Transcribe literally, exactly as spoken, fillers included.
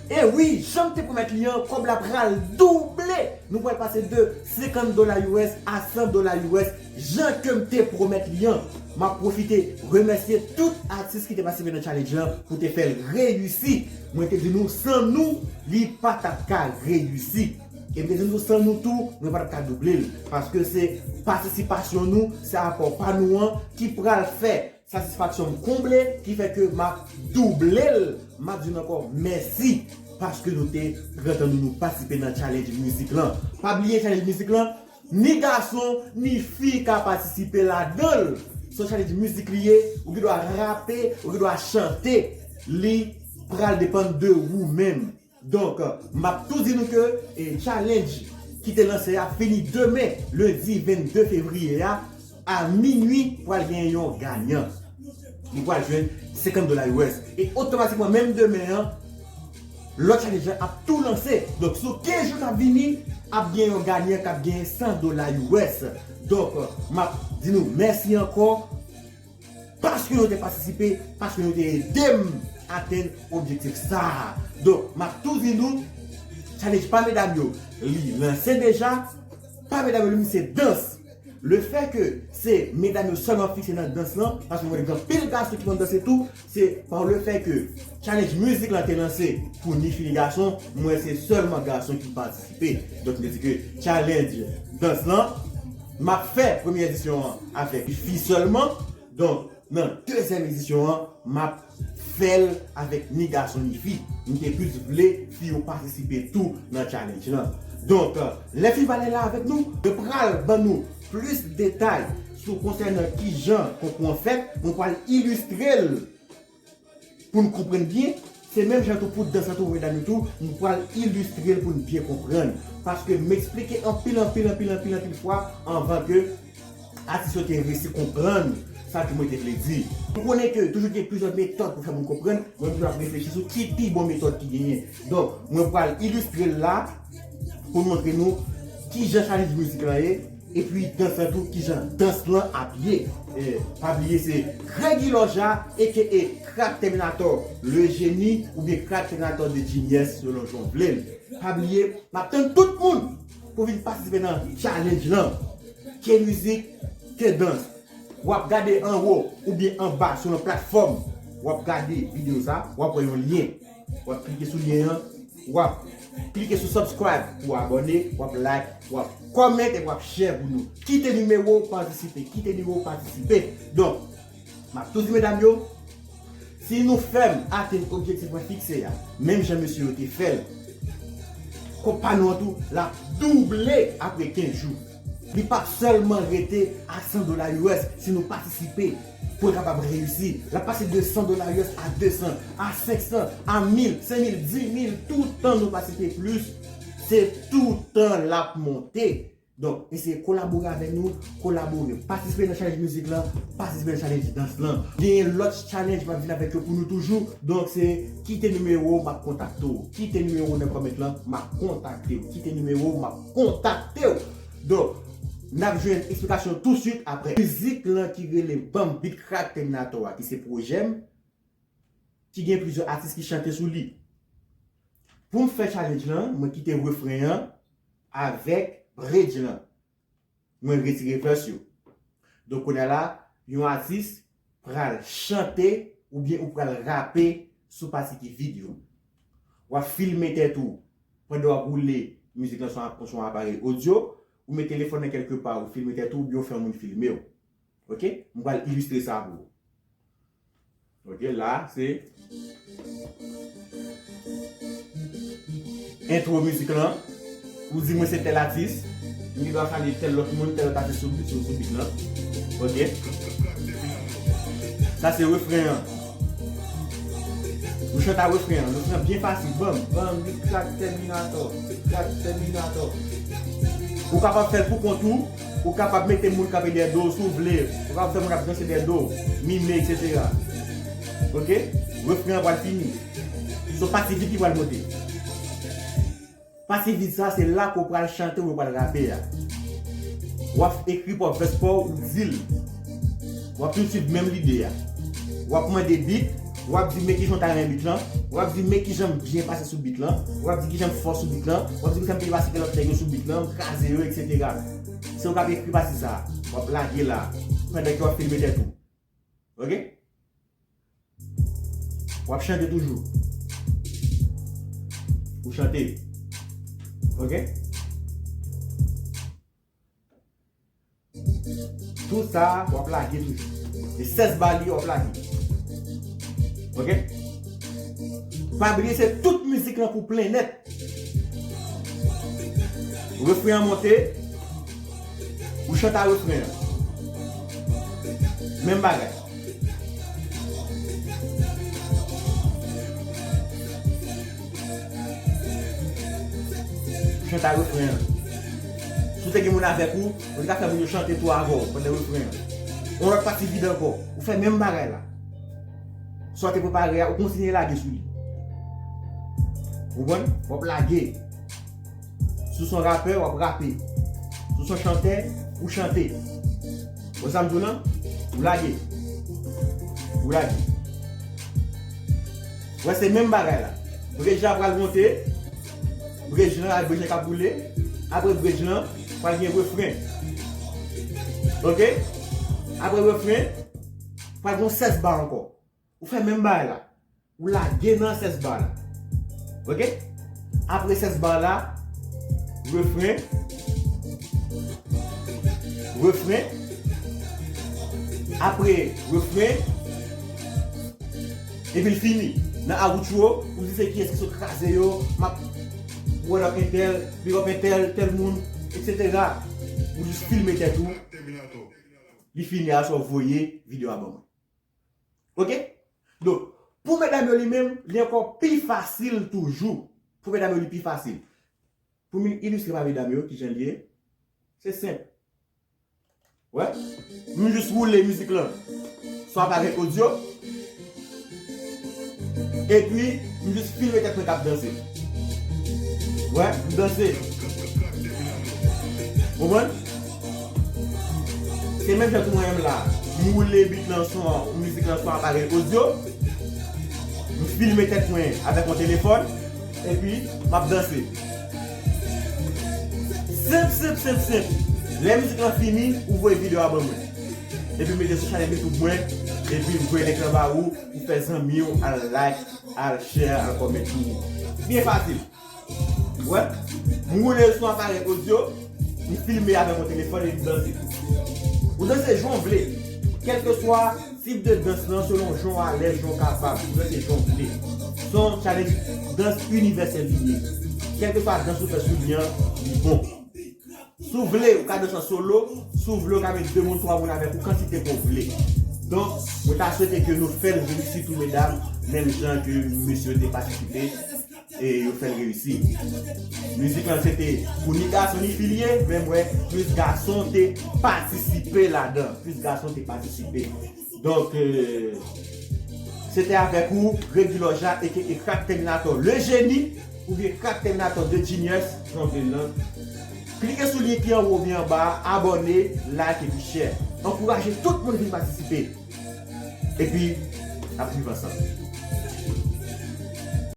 E wi, jan m te pwomèt li an, kòb la pral double. Nou pral pase de senkant dola U S a san dola U S, jan ke m te pwomèt li an. M ap pwofite remèsye tout atis ki te patisipe nan challenge lan pou te fè l reyisi. Mwen te di nou, san nou, li pa t ap ka reyisi. E m te di nou, san nou tou, mwen pa t ap ka double l. Paske se patisipasyon nou, se apò pa nou an ki pral fè satisfaksyon m konble, ki fè ke m ap double l. M ap di nou ankò mèsi paske nou te pran tan nou, nou patisipe nan challenge mizik lan. Pa bliye challenge mizik lan, ni gason, ni fi ka patisipe ladan l. Se yon challenge mizik li ye, ou gen dwa rape, ou gen dwa chante. Li pral depann de ou menm. Donk, m ap tou di nou ke e, challenge ki te lanse a fini demen, lendi vennde fevriye a, a minui, pral gen yon ganyan. Li pral jwenn senkant dola U S. E otomatikman, menm demen an, lòt challenge lan ap tou lanse. Donk, sou kenz jou k ap vini, ap gen yon ganyan k ap gen san dola U S. Donk, m ap di nou mèsi ankò. Paske nou te patisipe, paske nou te ede m atenn objektif sa a. Donk, m ap tou di nou, challenge pa medam yo, li lanse deja. Pa medam yo, li se dans. Le fè ke se medam yo sèlman fikse nan dans lan, paske mwen gen anpil gason ki konn danse tou, se pa le fè ke challenge mizik lan te lanse pou ni fi ni gason, mwen se sèlman gason ki patisipe. Donk, m te di ke challenge dans lan, m ap fè premye edisyon an avèk fi sèlman. Donk, nan dezyèm edisyon an, m ap fè l avèk ni gason ni fi. M te plis vle fi yo patisipe tou nan challenge lan. Donk, lè fi va la avèk nou, yo pral ban nou plis detay sou konsènan kijan konkou an fèt, mwen pral ilistre l pou n konprann byen. Se menm jan tou pou dans lan tou, medam yo tou, m pral ilistre l pou n byen konprann. Paske m eksplike anpil, anpil, anpil, anpil, anpil fwa anvan ke atis yo te resi konprann sa ke mwen te vle di. M konnen ke toujou gen plizyè metòd pou fè moun konprann, mwen toujou ap reflechi sou ki pi bon metòd ki genyen. Donk, mwen pral ilistre l la pou montre nou kijan challenge mizik lan ye, epi dans lan tou, kijan dans lan ap ye. E, pa bliye se Gregi Lòja, A K A Crack Terminator, le génie, oubyen Crack Terminator de Genius, selon jan w vle l. Pa bliye, m ap tann tout moun pou vin patisipe nan challenge lan. Ke mizik, ke dans. W ap gade anwo oubyen anba sou yon platfòm. W ap gade videyo sa, w ap wè yon lyen. W ap klike sou lyen an, w ap klike sou subscribe pou abòne, w ap like, w ap comment e w ap share pou nou. Kite nimewo w, patisipe, kite nimewo w, patisipe. Donk, m ap tou di medam yo, si nou fè m atenn objektif mwen fikse a, menm jan mesye yo te fè l, kòb pa nou an tou, l ap double apre kenz jou. Li p ap sèlman rete a san dola U S si nou patisipe pou l kapab reyisi. L ap pase de san dola U S a de san, a senk san, a mil, senk mil, di mil, toutan nou patisipe plis, se toutan l ap monte. Donk, eseye kolabore avèk nou, kolabore. Patisipe nan challenge mizik lan, patisipe nan challenge dans lan. Genyen lòt challenge m ap vin avèk yo pou nou toujou. Donk, se kite nimewo w, m ap kontakte w. Kite nimewo w nan comment lan, m ap kontakte w. Kite nimewo w, m ap kontakte w. Donk, n ap jwenn eksplikasyon touswit apre. Mizik lan ki rele Banm Beat Crack Terminator a, ki se pwojè m, ki gen plizyè atis ki chante sou li. Pou m fè challenge lan, mwen kite refren an avèk bridge lan. Mwen retire vès yo. Donk, kounye a la, yon atis pral chante oubyen ou pral rape sou pati ki vid yo. W ap filme tèt ou pandan w ap woule mizik lan sou yon, sou yon aparèy odyo, ou met telefòn nan kèlke pa, ou filme tèt ou oubyen w fè yon moun filme w. Oke? M pral ilistre sa pou ou. Oke, la, se entwo mizik lan. Ou di mwen se tèl atis. M gen dwa salye tèl lòt moun, tèl lòt atis sou, sou, sou beat lan. Oke. Sa se refren an. Ou chante a refren an. Refren an byen fasil. Banm, banm, li crack Terminator. Crack Terminator. Ou kapab fè l pou kont ou. Ou kapab mete moun k ap dèyè do w si w vle. Ou kapab fè moun ap danse dèyè do w, mime, etsetera. Oke? Refren an pral fini. Se yon pati vid ki pral monte. Pati vid sa, se la ke w pral chante oubyen w pral rape a. W ap ekri pwòp vès pa w, ou di l. W ap toujou swiv menm lide a. W ap mande beat, W ap di men kijan w ta renmen beat lan, w ap di men kijan m byen pase sou beat lan, w ap di kijan m fò sou beat lan, w ap di kijan m te pase ke lòt nèg yo sou beat lan, m kraze yo, et cetera. Se ou k ap ekri pati sa a, w ap lage la, pandan ke w ap filme tèt ou. Ok? W ap chante toujou. Ou chante. Ok? Tout sa, w ap lage toujou. E sèz ba li, w ap lage. Ok? Pa bliye, se tout mizik lan pou plen nèt. Refren an monte, ou chante a refren an. Menm bagay. Ou chante a refren an. Si w te gen moun avèk ou, ou te ka fè moun yo chante tou avè w pandan refren an. Yon lòt pati vide ankò. Ou fè menm bagay la. Sa w te prepare a, ou kontinye lage sou li. Ou konprann? W ap lage. Si w se yon rapè, w ap rape. Si w se yon chantè, ou chante. Wè sa m di w lan? Ou lage. Ou lage. Wè, se menm bagay la. Bridge la pral monte. Bridge lan, bridge lan k ap boule. Apre bridge lan, pral gen refren. Ok? Apre refren, pral gen sèz ba ankò. Ou fè menm bagay la. Ou lage nan sèz ba la. Ok? Apre sèz ba la, refren. Refren. Apre refren. Epi l fini. Nan outro, ou di se kiyès ki sot kraze yo, m ap run up entèl, big up entèl, tèl moun, et cetera. Ou jis filme tèt ou. Li fini a sa w voye videyo a ban mwen. Ok? Donk, pou medam yo li menm, li ankò pi fasil toujou. Pou medam yo li pi fasil. Pou m ilistre pa medam yo, kijan l ye, se senp. Wè, m jis woule mizik lan sou aparèy odyo. Epi, m jis filme tèt mwen k ap danse. Wè, m danse. Konprann? Se menm jan tou mwen menm la. M woule beat lan sou mizik lan sou aparèy odyo. M filme tèt mwen avèk yon telefòn. Epi, m ap danse. Senp, senp, senp, senp. Lè mizik lan fini, ou voye videyo a ban mwen. Epi mete sou chanèl YouTube mwen. Epi m voye link lan ba ou. Ou fè zanmi w al like, al share, al comment pou ou. Byen fasil. Wè, m woule l sou aparèy odyo, m filme avèk yon telefòn e m danse. Ou danse jan w vle. Kèlkeswa tip de dans lan, selon jan w alèz, jan w kapab, ou danse jan w vle. Se yon challenge dans inivèsèl li ye. Kèlkeswa dans ou fè sou li an, li bon. Si w vle, ou ka danse an solo. Si w vle, ou ka met de moun, twa moun avèk ou, kantite ke w vle. Donk, mwen ta swete ke nou fè l reyisi tou, medam, menm jan ke mesye yo te patisipe e yo fè l reyisi. Mizik lan se te pou ni gason ni fi li ye, men m wè plis gason te patisipe ladan. Plis gason te patisipe. Donk, euh, se te avèk ou, Reggie Loja, aka Crack Terminator, le génie, oubyen Crack Terminator, the genius, jan w vle l lan. Klike sou lyen ki anwo oubyen anba a, abòne, like epi share. Ankouraje tout moun vin patisipe. Epi, n ap viv ansanm.